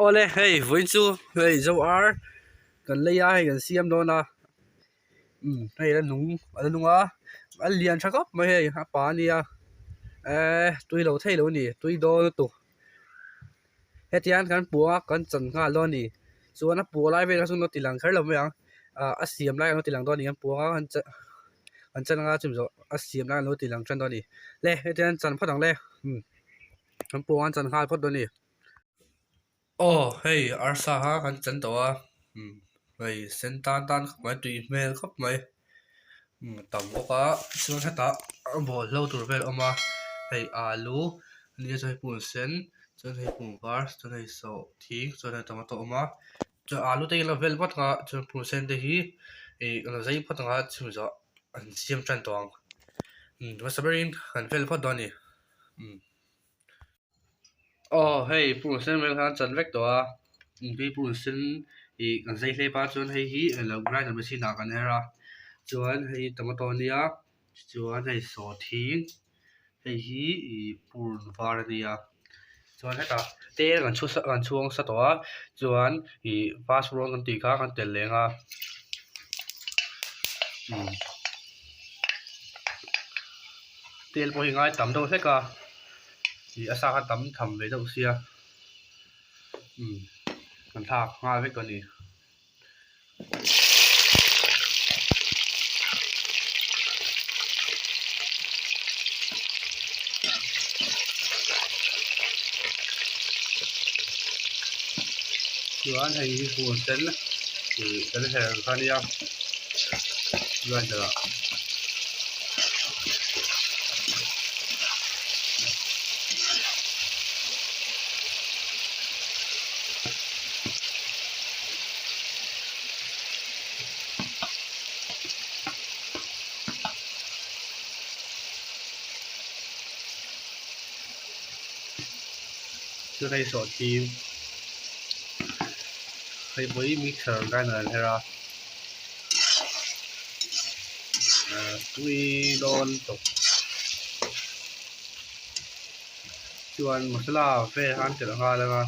Awle hei vawiin chu hei zo ar kan lei a hei kan siam dawn a umm hei a nung a la nung a a lian tha khawp mai hei a pa ania eee tui lo thei lo a ni tui dawn lutuk hetiang kan puang a kan chan nghal dawn a ni chuan a puah lai vel kha chu an lo ti lang kher lo mai ang ah a siam lai an lo ti lang dawn a ni an puang a an chan an chan anga chumi zawh a siam lai an lo ti lang tan dawn a ni le hetiang an chan phawt ang le umm an puang a an chan nghal phawt dawn a ni. Aw hei arsa kha kan chan tawh a umm hei sen tan tan khawp mai tui hmel khawp mai umm a tam bawk a chuan hetah a bawlhlo tur vel a awm a hei alu ania chuan hei pum sen chuan hei pum var chuan hei sawhthing chuan hei tomato a awm a chuan alu te hi an lo vel phawt ang a chuan pum sen te hi ih an lo zai phawt ang a chumi zawh an siam tan tawh ang umm hmasa berin an vel phawt dawn a ni umm. Aw hei purun sen vel khan chan vek tawh a engpui purun sen ih kan zai hlep a chuan hei hi eng lo grinder machine ah kan her a chuan hei tomato ania chuan hei sawhthing hei hi ih purun var ania chuan hetah te kan chhu sa kan chhuang sa tawh a chuan ih fast rawng kan tih kha kan telh leng a umm tel pawh hi ngai tam deuh hlek a. Ih a sa kha tam tham ve deuh sia umm kan thlak nghal vek a ni. Chuan hei hi fur sen ih kan her ang kha nia grinder ah. Chuan hei sawhthing hei pawh hi mixer grinder an her a. Tui dawn tawp chuan masala vel khan telh nghal ang a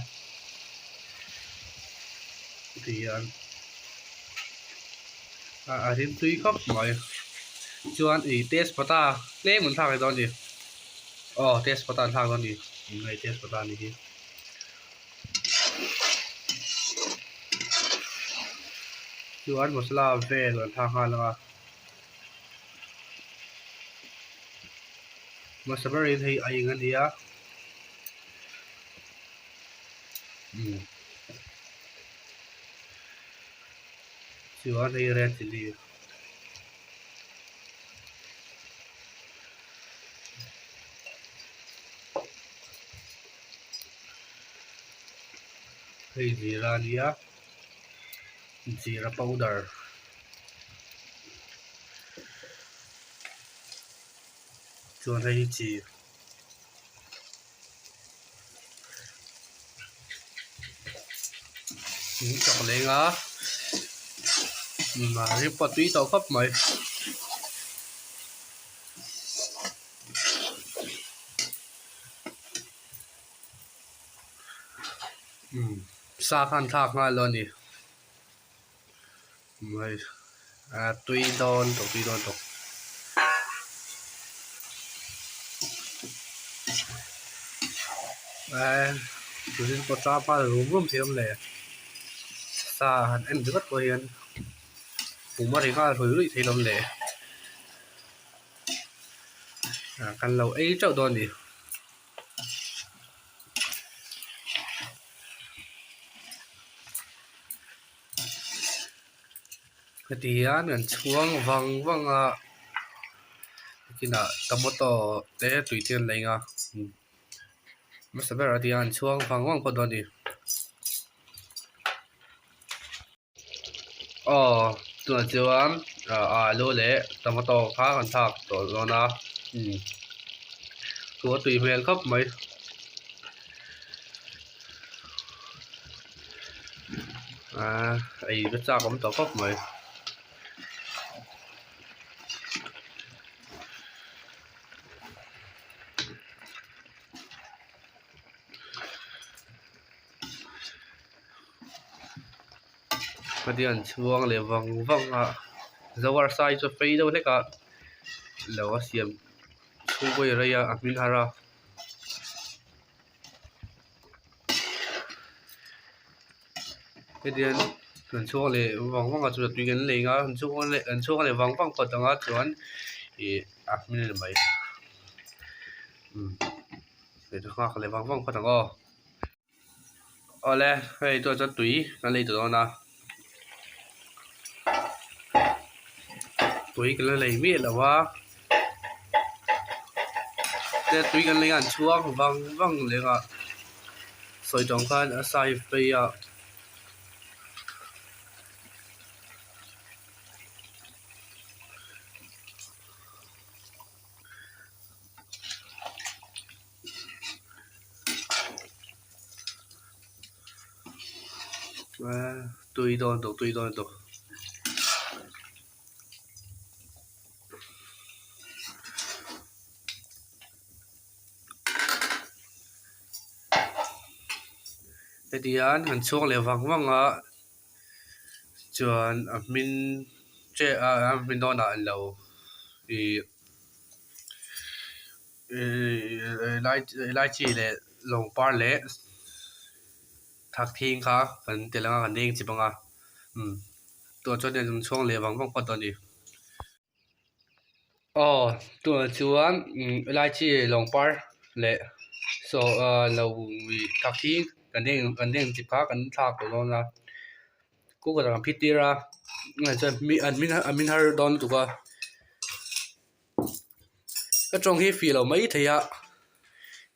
tihian a rim tui khawp mai chuan ih tezpata tlem an thlak leh dawn a ni aw tezpata an thlak dawn a ni hei tezpata a nih hi. Chuan masala vel an thlak nghal ang a hmasa berin hei a eng a nia umm chuan hei red chilli. Hei zira a nia zira powder chuan hei hi chi in chak leng a rim pawh a tui tawh khawp mai. Umm sa khan thlak nghal lo a ni hei a tui dawn tawh tui dawn tawh eee tuzin pawh tlang nghal rum rum thei awm le sa han en ringawt pawh hian pum a ri nghal ruih ruih thei lawm le. Kan lo ei teuh dawn a ni. Heti hian kan chhuang vang vang a kinah tomato te tui te an lei a hmasa berah ti hian an chhuang vang vang phawt dawn a ni. Aw tunah chuan alu leh tomato kha kan thlak tawh dawn a umm chu a tui hmel khawp mai. Aaa ei va chak awm tawh khawp mai. Heti an chhuang leh vang vang a zoar sai chu a fei deuh hlek a lo a siam chhung pawh hi rei a a hmin har a. Heti hian an chhuang leh vang vang a chu tui kan lei ang a an chhuang leh an chhuang leh vang vang phawt ang a chuan ih a hmin a ni mai umm nghak leh vang vang phawt ang aw. Awle hei tûnah chuan tui kan lei ta dawn a tui kan la lei miah lo a tia tui kan lei a an chhuang vang vang leng a sawi tawng khan a sai phei a. Tui dawn tawh tui dawn tawh. Heti hian han chhuak leh vang vang a chuan a hmin che a a hmin dawnah an lo ih Elaichi leh lawng par leh thak thing kha kan tel ang a kan eng chip ang a umm tunah chuan hei an chhuang leh vang vang phawt dawn a ni. Aw tunah chuan umm elaichi lawng par leh saw ah lo ih thak thing kan eng kan eng chip kha kan thlak tawh dawn a cooker ah kan phit tir a chuan an hmin har dawn lutuk a. Ka tawng hi fih loh mai thei a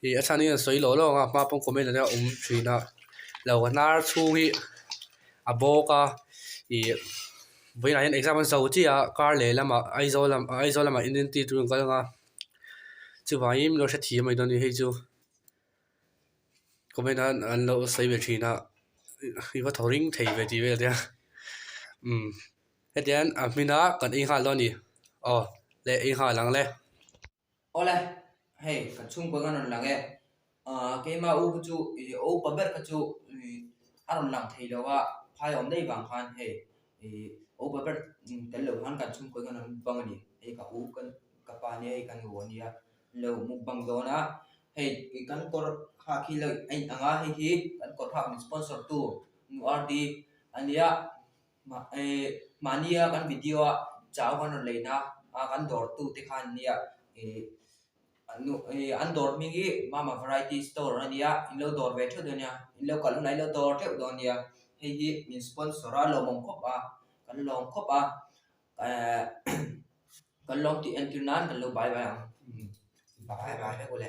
ih a chhan hi an sawi lawh lawk ang a hma pawh comment ah hian a awm thin a lo hnar chhung hi a bawk a ih vawiinah hian exam an zo chiah a kar leh lamah Aizawl lam Aizawl lamah Indian tea tur an kal ang a chuvangin min lo hrethiam mai dawn a ni hei chu comment ah an lo sawi ve thin a i va thaw ring thei ve tih vel te a umm. Hetiang a hmina kan ei nghal dawn a ni. Aw le ei nghal ang le. Awle, hei kan chhungkaw hian rawn lang e. Aaa keima u kha chu ih a upa ber kha chu ih a rawn lang thei lo a, phai a awm daih vang khan hei ih a upa ber tel lo khan kan chhungkaw hian an mukbang a ni. Hei ka u ka ka pa nia hei ka nu a nia an lo mukbang dawn a. Hei ih kan kawr hak hi lo a inang a, hei hi kan kawr hak min sponsor tu nu RD a nia. Mahnia kan video a chau kan rawn leina a kan dawr tu te khan nia ih an dawr hming hi mama variety store a nia in lo dawr ve theuh dawn nia in lo kal hunah in lo dawr theuh dawn nia hei hi min sponsor a lawmawm khawp a kan lawm khawp a ehh kan lawm tih entir nan kan lo bye bye ang bye bye vek ule.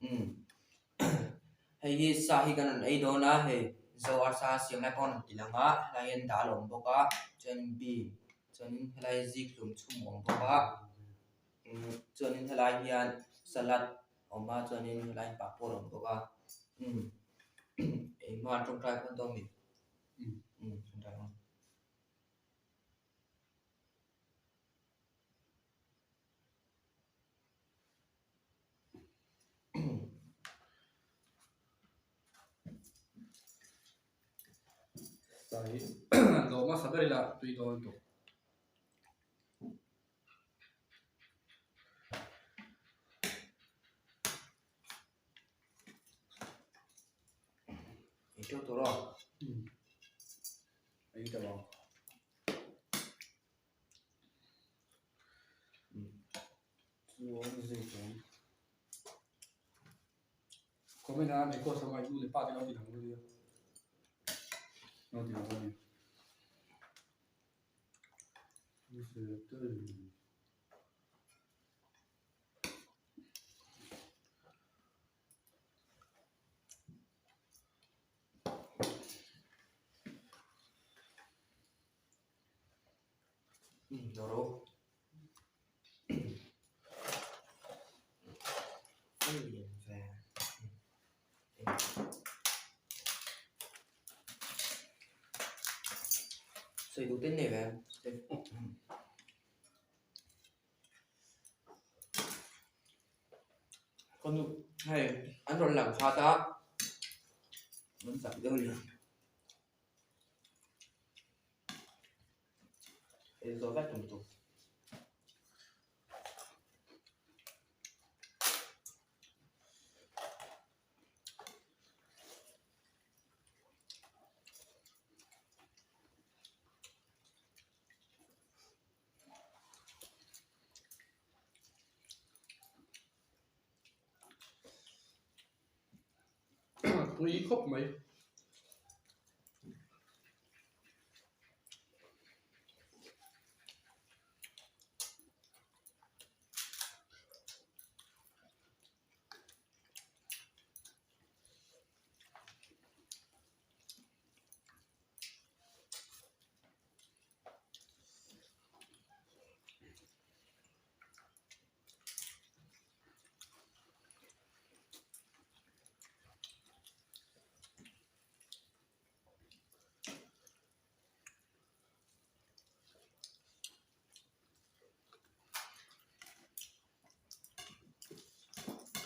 Umm hei hi sa hi kan rawn ei dawn a hei zo arsa siam lai pawh a rawn ti lang a helai hian dal a awm bawk a chuanin bean chuanin helai hi zikhlum chhum a awm bawk a umm chuanin helai hian salad a awm a chuanin helai hian papawr a awm bawk a umm engmah an tawngtai phawt dawn a ni umm tawngtai ang. Sai dawh hmasa ber ila tui dawn tawh. Ei teuh tur aw. Ei teuh ang. Comment a nei course a nu leh pa te lo ti lang dawn nia lo ti lang dawn nia. Sawi duh ten nei ve ka nu hei an rawn lang khat a an chak deuh a ni. Ei zawh vek tum tur. Tui khawp mai.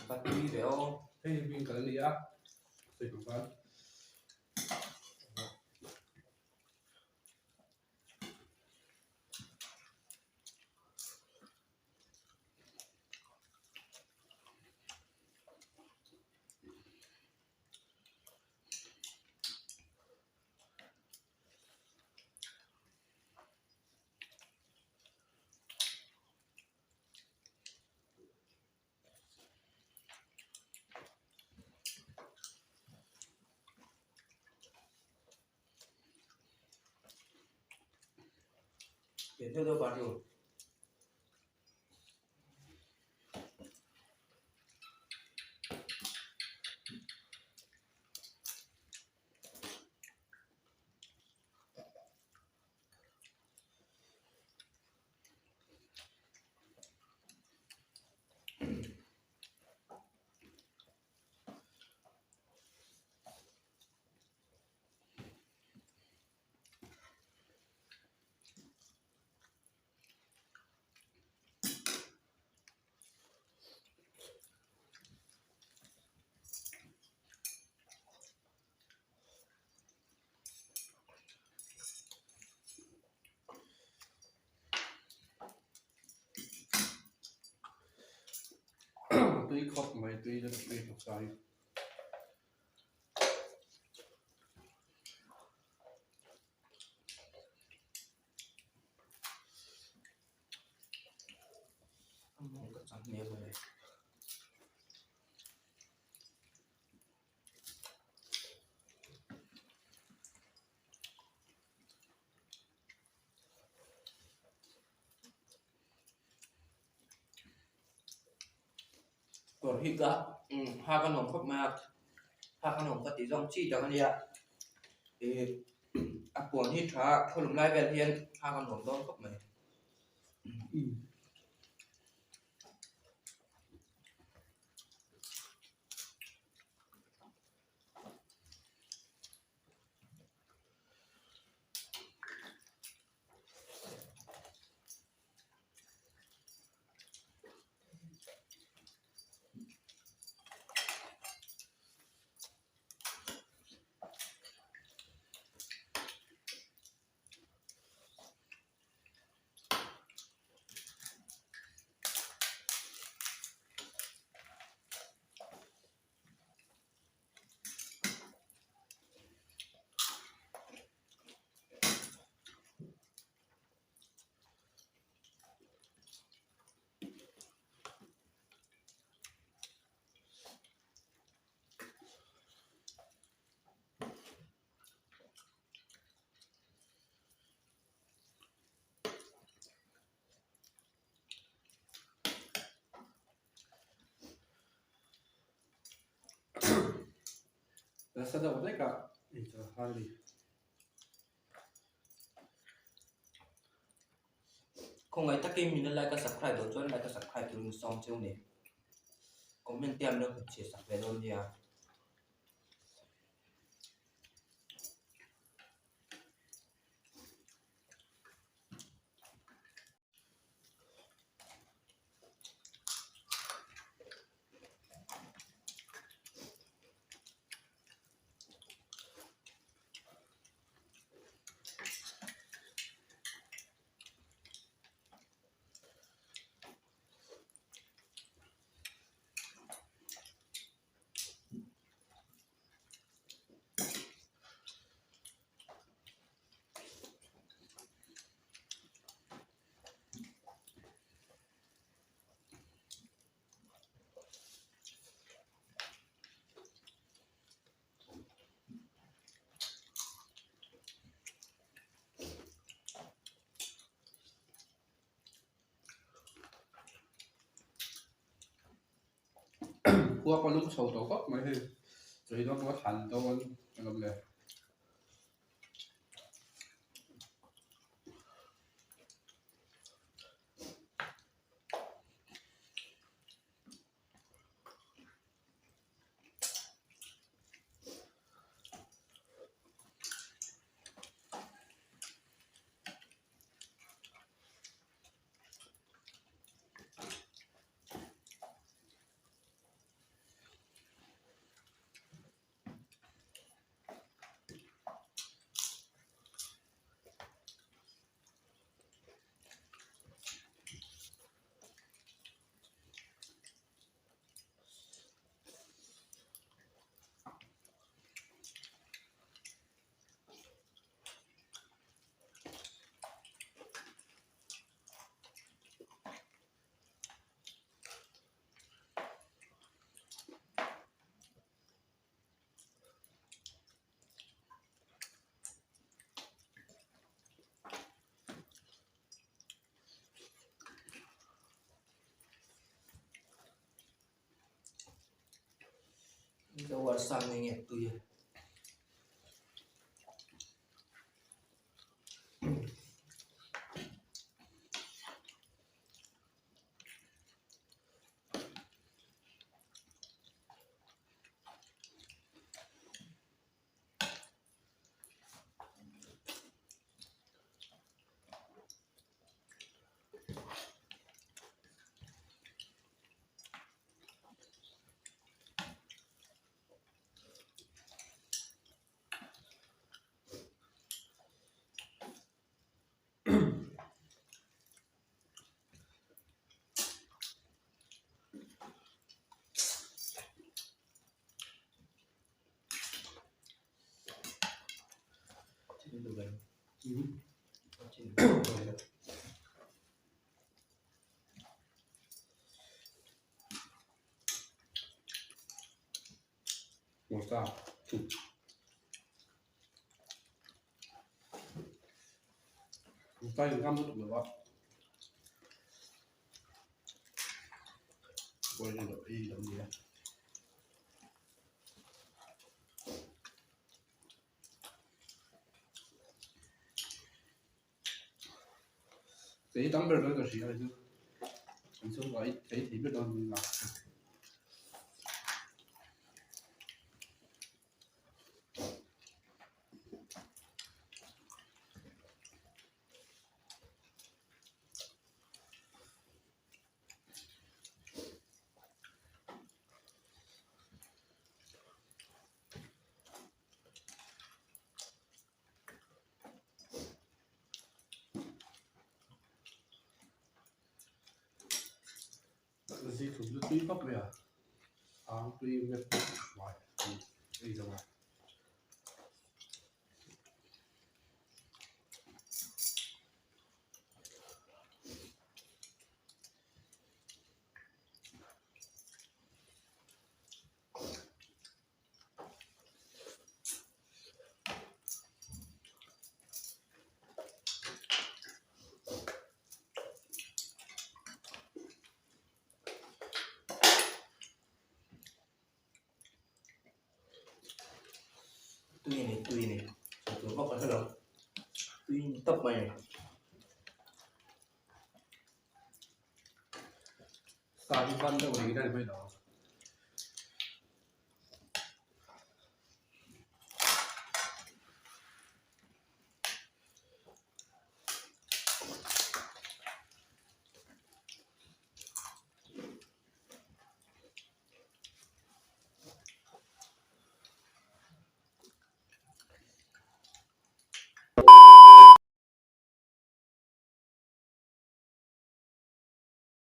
Va tui ve aw. Hei hi bing kal a ni a, sawi tur khan. Deuh deuh pah chu. Tui khawp mai tui chu tui khawp sai. Kawr hi ka hak a nuam khawp mai a, hak a nuam ka tih zawng chi tak a nia ih a puan hi tha a khawlum lai vel hian hak a nuam dawn khawp mai. Nasa deuh hlek a inchawlh nghal a ni. Khawngaih takin min la like a subscribe loh chuan like a subscribe turin sawm cheu ni. Comment te an lo hmu chhiat sak ve dawn nia. Khua pawh a lum chho tawh khawp mai hei chaw hi dawn pawh a than dawn alawm le. Zo ar sa nge nge tui a. Vawksa in ngam lutuk lo a pawhin lo ei lo nia. Kei tam ber dawn ka hria chu an chhungkua hi kei thei ber dawn nia. Zikhlum chu tui khawp mai a, ang tui vek mai ei zo a. Tui a ni tui a ni sawi tur vak a hrelo tui ni tawp mai a ni. Sa hi ban deuh reng ila ni mai lo.